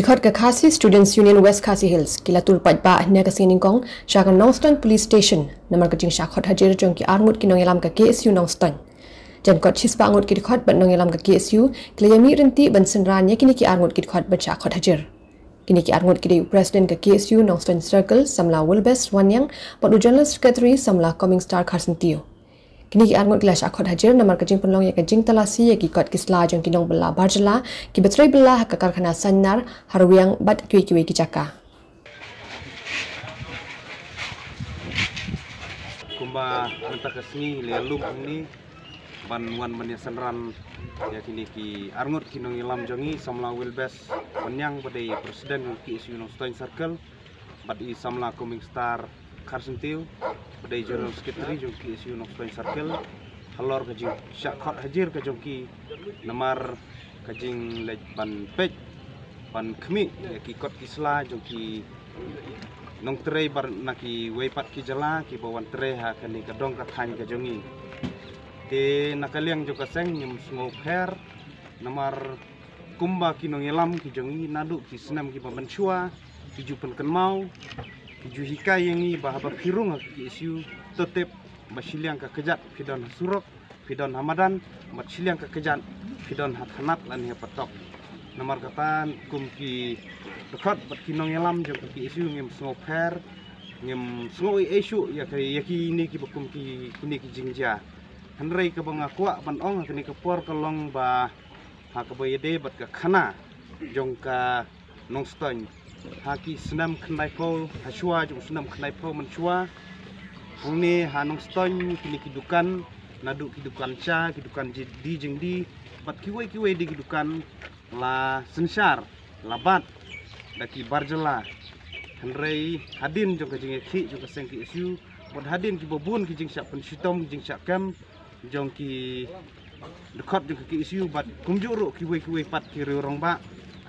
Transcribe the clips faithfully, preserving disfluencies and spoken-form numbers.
Kot ka Khasi Students Union West Khasi Hills ki la tur paidbah hynne ka sngi nyngkong sha ka Nongstoiñ Police Station namar ka jingshah khot hajir jong ki arngut ki nongïalam ka K S U Nongstoiñ. Jan kot shispah ngut ki dkhot bad nongïalam ka K S U ki la ïamih ryntih ban synran ïa kine ki arngut ki dkhot ban shah khot hajir. Kine ki arngut ki dei u President ka K S U Nongstoiñ Circle Samla Wilbes Wanniang bad u General Secretary Samla Coming Star Kharsyntiew. Kine ki arngut ki la shah khot hajir namar ka jingpynlong ïa ka jingtalasi ïa ki kot ki sla jong ki nongbylla bar jylla kiba trei bylla ha ka karkhana Sainar, ha Rwiang bad kiwei kiwei ki jaka. Kumba mynta ka sngi la ïalum hangne ban wan ban ïasynran ïa kine ki arngut ki nongïalam jong ngi, Samla Wilbes Wanniang ba dei President jong K S U Nongstoiñ Circle bad i Samla Coming Star Kharsyntiew ba dei General Secretary jong K S U Nongstoiñ Circle halor ka jingshah khot hajir ka jong ki namar ka jingleit ban peit ban khmih ïa ki kot ki sla jong ki nongtrei bar na kiwei pat ki jylla kiba wan trei ha kane ka dong ka thaiñ ka jong ngi. Te na ka liang jong ka seng ngim sngewpher namar kumba ki nongïalam ki jong ngi naduh ki snem kiba mynshuwa ki ju pynkynmaw, ki ju hikai ïa ngi ba haba phi rung ha ka K S U to tip ba shiliang ka kjat phi don ha surok, phi don ha madan, bad shiliang ka kjat phi don ha thanat lane ha patok. Namar kata kum ki dkhot bad ki nongïalam jong ka K S U ngim sngewpher, ngim sngew ei ei shuh ïa ka, ïa kine kiba kum ki, kine ki jingjia. Hynrei kaba nga kwah ban ong ha kane ka por ka long ba ha kaba ïadei bad ka khana jong ka Nongstoiñ ha ki snem khyndaiphew, ha shuwa jong u snem khyndaiphew mynshuwa, hangne ha Nongstoiñ kine ki dukan, naduh ki dukan cha, ki dukan ji-, die jingdie bad kiwei kiwei de ki dukan la synshar, la bat da ki bar jylla. Hynrei hadien jong ka jingïakhih jong ka seng K S U bad hadien kiba bun ki jingshah pynshitom, ki jingshah kem jong ki dkhot jong ka K S U bad kumjuh ruh kiwei kiwei pat ki riew rangbah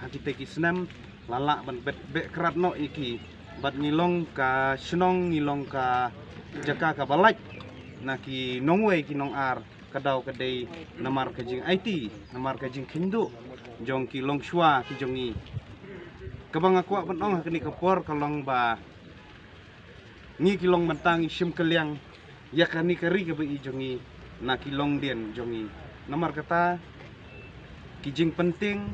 ha kita ki snem la lah ban beh, beh krad noh ïa ki. Bad ngi long ka shnong, ngi long ka jaka kaba lait na ki nongwei ki nongar, ka daw ka dei namar ka jingaiti, namar ka jingkheiñ duh jong ki longshuwa ki jong ngi. Kaba nga kwah ban ong ha kane ka por ka long ba ngi ki long bynta ngi shim kylliang ïa kane ka ri kaba ïeit jong ngi na ki longdien jong ngi. Namar kata ki jingpyntieng,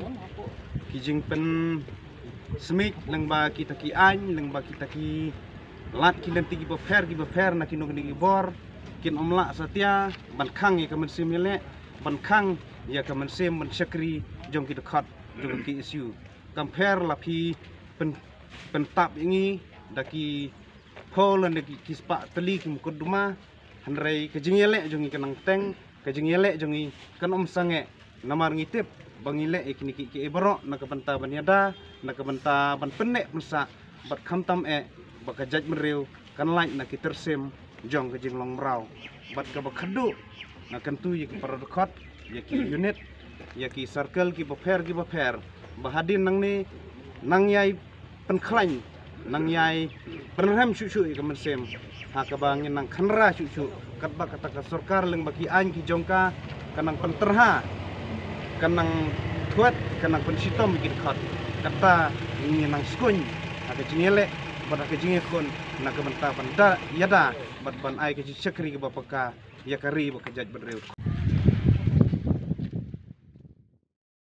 ki jingpynsmit lyngba kita ki aiñ, lyngba kita ki lad ki lynti kiba pher kiba pher na kino kino ki bor kin ym lah satia ban khang ïa ka mynsiem ïaleh, ban khang ïa ka mynsiem ban shakri jong ki dkhot jong ka K S U. Kam pher la phi pyn, pyntap ïa ngi da ki phew lane ki, ki spah tylli ki mukotduma, hynrei ka jingïaleh jong ngi kan nang teng, ka jingïaleh jong ngi kan ym sangeh. Namar ngi tip ba ngi leh ïa kine kiei kiei baroh na ka bynta ban ïada, na ka bynta ban pynneh pynsah, bad khamtam eh ba ka jaitbynriew kan lait na ki tyrsim jong ka jinglong mraw. Bad kaba khadduh nga kyntu ïa ki para dkhot, ïa ki unit, ïa ki circle kiba pher kiba pher ba hadien nangne nang ïai pynkhlaiñ, nang ïai pynrhem shuh shuh ïa ka mynsiem ha kaba ngin nang khynra shuh shuh, katba kata ka sorkar lyngba ki aiñ ki jong ka ka nang pyntyrha, ka nang thuet, ka nang pynshitom ïa ki dkhot. Kata ngin nang skuiñ ha ka jingïaleh bad ha ka jingïakhun na ka bynta ban da, ïada bad ban ai ka jingshakri kaba paka ïa ka ri bad ka jaitbynriew.